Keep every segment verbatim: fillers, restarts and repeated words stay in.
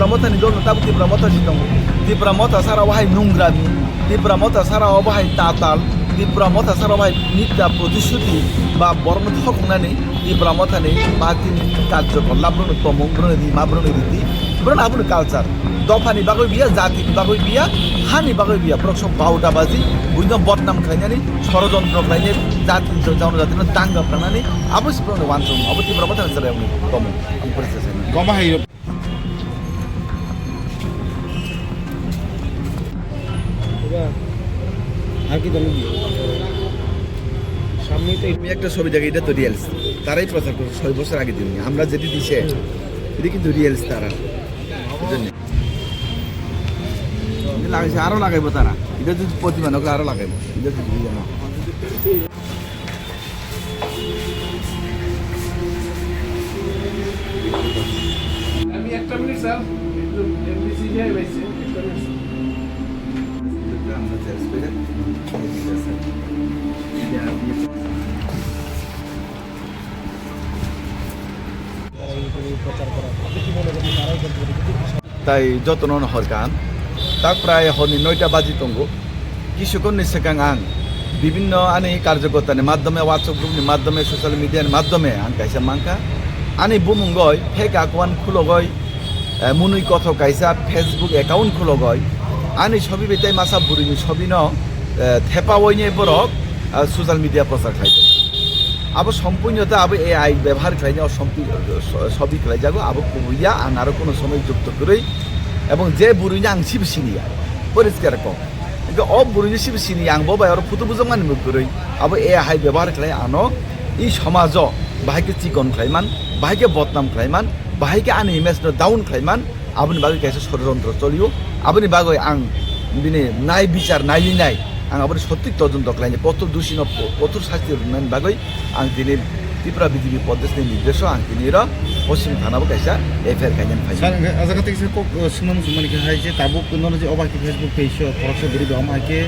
Tipra Mothani dol no tabuk Tipra Motha si tongo. Tipra Motha sara o hai nungrami, Tipra Motha sara o bo hai tatal, Tipra Motha sara o bo hai mithya protishuti ba borokno thokhoknani Tipra Mothani party ni karjokor lab borokno tomung, borokno rima, borokno riti, borokno aboni culture. Dophani bagwi biya, jatini bagwi biya, hani bagwi biya, borok sok bauta baji, buino bodnam khlainani, sorojontro khlainai, jati, jonojatino danga prangnani, abo si borokni wansong, abo Tipra Mothani chwrairokni tomung. Ang pore se sai. Goma hai. আমি একটা ছবি দেখি, এটা তো রিলস, তারাই প্রচার করছে ছয় বছর আগে দিন, আমরা যেটা দিছে, এটা কিন্তু রিলস তারা, বুঝলেন? এটা লাগাইছে, আরো লাগাইবো তারা, এটা যদি প্রতিমা নকলে আরো লাগাইবো, এটা তো বুঝি না। আমি একটা মিনিট স্যার, একটু এমডিসি নিয়ে রয়েছে, একটা মিনিট স্যার। আমরা চেঞ্জ করে তাই যত্ন হরকান, তা প্রায় হরনি নয়টা বাজি tongo. Kisukonni swkang ang bibinno ani karjokotani maddhome, WhatsApp group ni maddhome, social media ni maddhome ang kaisa mankha. Ani bumungoi fake account khulogoi, eh, munui kothok kaisa Facebook account khulogoi. Ani sobi bai tei masa bwrwini sobino, eh, thepaoine borok, eh, social media prochar khlai tongo. Abo sompuino ta abo A I bebohar khlaina o sompi-, so-, sobi khlaijago, abo kubuya ang aro kono somoi jukto kwrwi. Ebong je bwrwino ang sibo siniya. Poriskar kok. Hingke o bwrwini sibo sini ang bo bai oro photo bujokmani bo kwrwi. Abo A I bebohar khlai ano i somajo bahai khe chikon khlaiman, bahai khe bodnam khlaiman, bahai khe ani image no down khlaiman, aboni bagwi kaisa sorojontro cholio. Aboni bagwi ang bini nai bichar naiwi nai ang aboni sothik todonto khlaini, kothor dusino kothor sasti rwnani bagwi. Ang tini Tripura B J P Pradesh ni nirdesh o ang tini ro Poschim Thana bo kaisa F I R khainani phai. Sir, hwnkhe ah jaga tei kisa kok, uh, swngna muchung mani khe hai je tabuk nono je oba khe Facebook page o khoroksa bwrwi bo omo hai khe,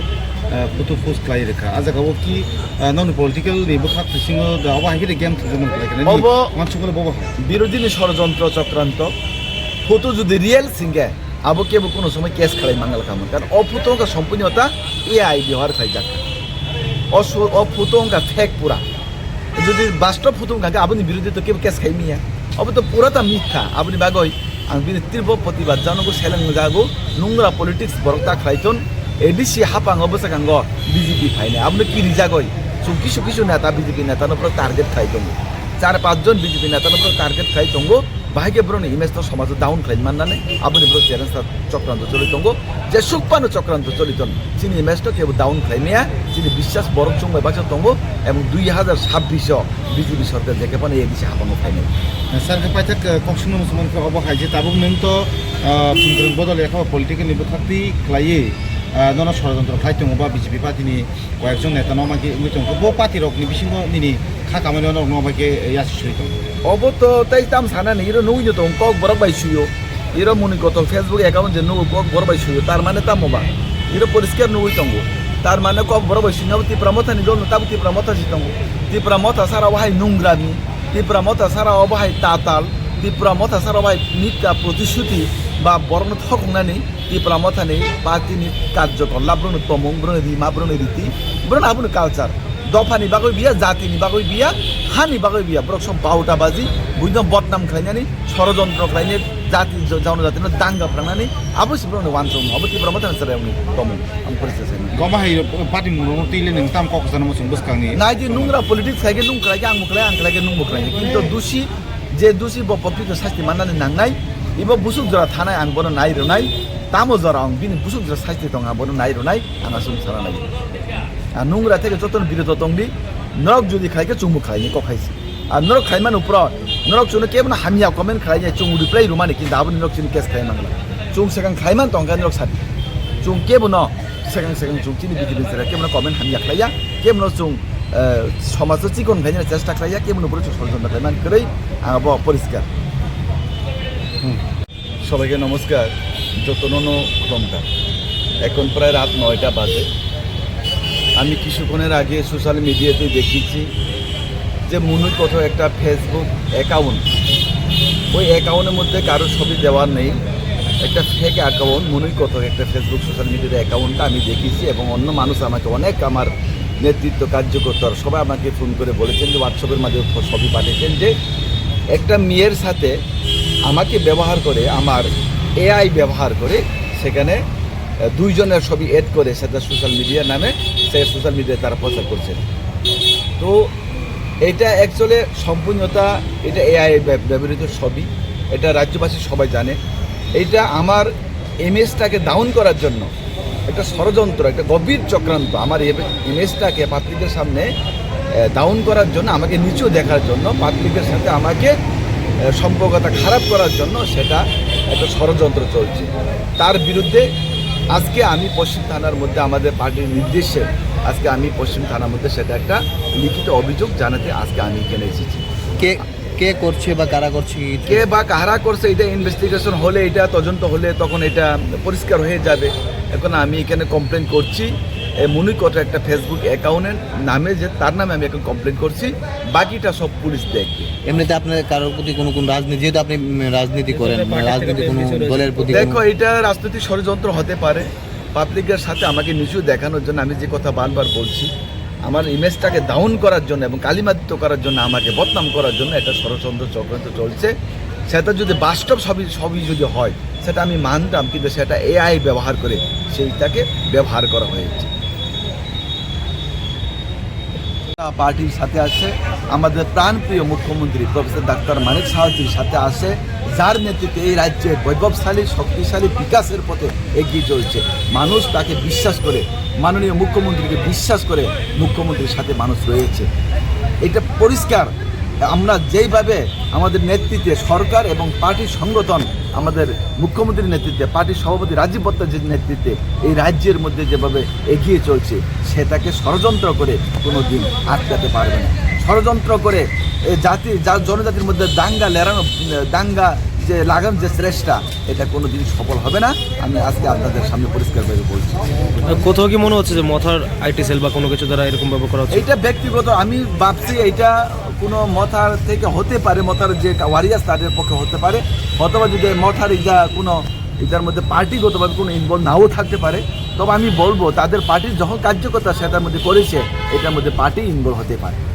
uh, photo post khlai rwkha. Ah jaga o ki, uh, noni political ni bwkhak bisingo da obo hai khe de game thwngjaknai khlai khe nai. Obo wansukmani bobo hai. Birodhi ni sorojontro chokranto. Photo jodi real singkhe, abo kebo kono somoi case khlai mangal kha, karon o photo wngkha sompuni ota A I bihar khlaijak. O su-, o photo wngkha fake pura. Jodi bastob photo wngkha khe aboni birodhi to kebo case khai miya. Obo to pura ta mitha. Aboni bagoi ang bini tirbo protibad janogo, seleng jago, nungra politics borok ta khlai ton. A D C hapango bwskango B J P phainai. Abono kiri jagoi. Chwng kisu kisu neta, B J P neta no borok target khlai tongo. Char panch jon B J P neta no borok target khlai tongo. Bahai khe borokni image no somajo down khlai mannani, aboni borok challenge ta chokranto choli tongo. Jesuk phano chokranto choli ton, chini image no kebo down khlai maya, chini biswas borok chwng bai baksa tongo, ebong dui hazar sabbish o B J P sorkar je khe phano A D C hapango phainai. Sir, khe paithak, eh, kok swngno muchung mankha, obo hai je tabuk nwng to, ah, chwng kwrwng bodol ya khe political ni bwkhak twi khlaiwi, ah, nono sorojontro khlai tongo ba B J P party ni koyekjon neta no ma khe wngwi tongo. Bo party rok ni bisingo nini kha kamani norok no ma khe yasi sui tongo. Obo to tei tam sana ni, iro nugwi no tongo, kok borok bai suyo. Iro muni kotor Facebook account je nugo, kok borok bai suyo. Tar mane tamo ba? Iro poriskar nugwi tongo. Tar mane kok borok bai suina bo Tipra Motha ni dol no, tabo Tipra Motha si tongo. Tipra Motha sara o hai nungrami. Tipra Motha sara o bo hai tatal. Tipra Motha sara o bo hai mithya protishuti ba borok no thoknani. Tipra Mothani party ni karjokor lab borokni tomung, borokni rima, borokni riti, borokni aboni culture. Dophani bagwi biya, jatini bagwi biya, hani bagwi biya. Borok sob bauta baji, buino bodnam khlainani, sorojontro khlainai, jati, jo-, jonojatino danga prangnani, abo si borokni wansong, abo Tipra Mothani chwrairokni tomung. Ang poriskar sai mano. Goma hai party mung rokno twi le nwng tam kok sana muchung bwskangni. Nai di nungra politics khai khe nung khlai khe ang bo khlai, ang khlai khe nung bo khlai. Kintu dusi Je dusi bo pokrito sasti mannani nangnai, ibo busuk jora thanai ang bono nai rwnai, tamo jora ang bini busuk jora sasti tong ang bono nai rwnai, ang aswk sana nai. A nungra theke jotono biroto tongdi, norok jodi khlai khe chwngbo khlaini kok hai se. A norok khlaimani upro, norok chwngno kebono hamya comment khlainai, chwng reply rwmani kintu aboni norok chini case khlai mangla. Chwng swkang khlaiman tongkha norok sadi. Chwng kebono Sekang sekang chwng chini B J P ni chwrai kebono comment hamya khlaiya, kebono chwng, eh, somajo chikon khlainani chesta khlaiya, kebono bwrwi chwng sorojontro khlaimani kwrwi ang abo poriskar. Hmm. সবাইকে নমস্কার, যতননো খুলুমকার। এখন প্রায় রাত নয়টা বাজে। আমি কিছুক্ষণের আগে সোশ্যাল মিডিয়াতে দেখেছি যে মুনুই কত একটা ফেসবুক অ্যাকাউন্ট, ওই অ্যাকাউন্টের মধ্যে কারোর ছবি দেওয়া নেই, একটা ফেক অ্যাকাউন্ট, মনুই কথক একটা ফেসবুক সোশ্যাল মিডিয়ার অ্যাকাউন্টটা আমি দেখেছি এবং অন্য মানুষ আমাকে, অনেক আমার নেতৃত্ব কার্যকর্তারা সবাই আমাকে ফোন করে বলেছেন যে WhatsApp-এর মাধ্যমে ফ-, ছবি পাঠিয়েছেন যে একটা মেয়ের সাথে আমাকে ব্যবহার করে, আমার এআই ব্যবহার করে সেখানে, আহ, দুইজনের ছবি অ্যাড করে সেটা সোশ্যাল মিডিয়ার নামে, সে সোশ্যাল মিডিয়ায় তারা প্রচার করছেন। তো এটা অ্যাকচুয়ালি সম্পূর্ণতা, এটা এআই ব্যব-, ব্যবহৃত ছবি, এটা রাজ্যবাসী সবাই জানে। এটা আমার ইমেজটাকে ডাউন করার জন্য একটা ষড়যন্ত্র, একটা গভীর চক্রান্ত। আমার ইমে-, ইমেজটাকে পাবলিকের সামনে, আহ, ডাউন করার জন্য, আমাকে নিচু দেখার জন্য, পাবলিকের সাথে আমাকে, আহ, সম্পর্কটা খারাপ করার জন্য সেটা একটা ষড়যন্ত্র চলছে। তার বিরুদ্ধে আজকে আমি পশ্চিম থানার মধ্যে আমাদের পার্টির নির্দেশে আজকে আমি পশ্চিম থানার মধ্যে সেটা একটা লিখিত অভিযোগ জানাতে আজকে আমি এখানে এসেছি। কে, কে করছে বা কারা করছে কি? কে বা কারা করছে, এটা ইনভেস্টিগেশন হলে, এটা তদন্ত হলে তখন এটা পরিষ্কার হয়ে যাবে। এখন আমি এখানে কমপ্লেন করছি, এ, মনুই কথা একটা ফেসবুক অ্যাকাউন্টের নামে, যে তার নামে আমি এখন কমপ্লেন করছি, বাকিটা সব পুলিশ দেখবে। এমনিতে আপনার কারোর প্রতি কোনো, কোনো রাজনীতি, যেহেতু আপনি, উম, রাজনীতি করেন, মানে রাজনীতি কোনো দলের প্রতি কোনো দেখো, এটা রাজনৈতিক ষড়যন্ত্র হতে পারে। পাবলিকের সাথে আমাকে নিচু দেখানোর জন্য আমি যে কথা বারবার বলছি, আমার ইমেজটাকে ডাউন করার জন্য এবং কালিমালিপ্ত করার জন্য, আমাকে বদনাম করার জন্য একটা ষড়যন্ত্র চক্রান্ত চলছে। সেটা যদি বাস্তব ছবি, ছবি যদি হয়, সেটা আমি মানতাম, কিন্তু সেটা এআই ব্যবহার করে সেইটাকে ব্যবহার করা হয়েছে। পার্টির সাথে আছে, আমাদের প্রাণপ্রিয় মুখ্যমন্ত্রী প্রফেসর ডাক্তার মানিক সাহাজির সাথে আছে, যার নেতৃত্বে এই রাজ্যে বৈভবশালী, শক্তিশালী বিকাশের পথে এগিয়ে চলছে। মানুষ তাকে বিশ্বাস করে, মাননীয় মুখ্যমন্ত্রীকে বিশ্বাস করে মুখ্যমন্ত্রীর সাথে মানুষ রয়েছে। এটা পরিষ্কার। আমরা যেইভাবে আমাদের নেতৃত্বে সরকার এবং পার্টির সংগঠন, আমাদের মুখ্যমন্ত্রীর নেতৃত্বে, পার্টির সভাপতি রাজীব ভট্টাচার্যের নেতৃত্বে এই রাজ্যের মধ্যে যেভাবে এগিয়ে চলছে, সেটাকে ষড়যন্ত্র করে কোনো দিন আটকাতে পারবে না। ষড়যন্ত্র করে এ জাতি, যা-, জনজাতির মধ্যে দাঙ্গা লেড়ানো, দাঙ্গা যে লাগানোর যে চেষ্টা, এটা কোনো দিন সফল হবে না। আমি আজকে আপনাদের সামনে পরিষ্কারভাবে বলছি। কোথাও কি মনে হচ্ছে যে মথার আইটি সেল বা কোনো কিছু দ্বারা এরকম ভাবে করা হচ্ছে? এটা ব্যক্তিগত, আমি ভাবছি এটা কোনো মথার থেকে হতে পারে, মথার যে ওয়ারিয়ার্স তাদের পক্ষে হতে পারে, অথবা যদি মথার এটা কোনো, এটার মধ্যে পার্টিগতভাবে কোনো ইনভলভ নাও থাকতে পারে। তবে আমি বলবো, তাদের পার্টির যখন কার্যকর্তা সেটার মধ্যে করেছে, এটার মধ্যে পার্টি ইনভলভ হতে পারে।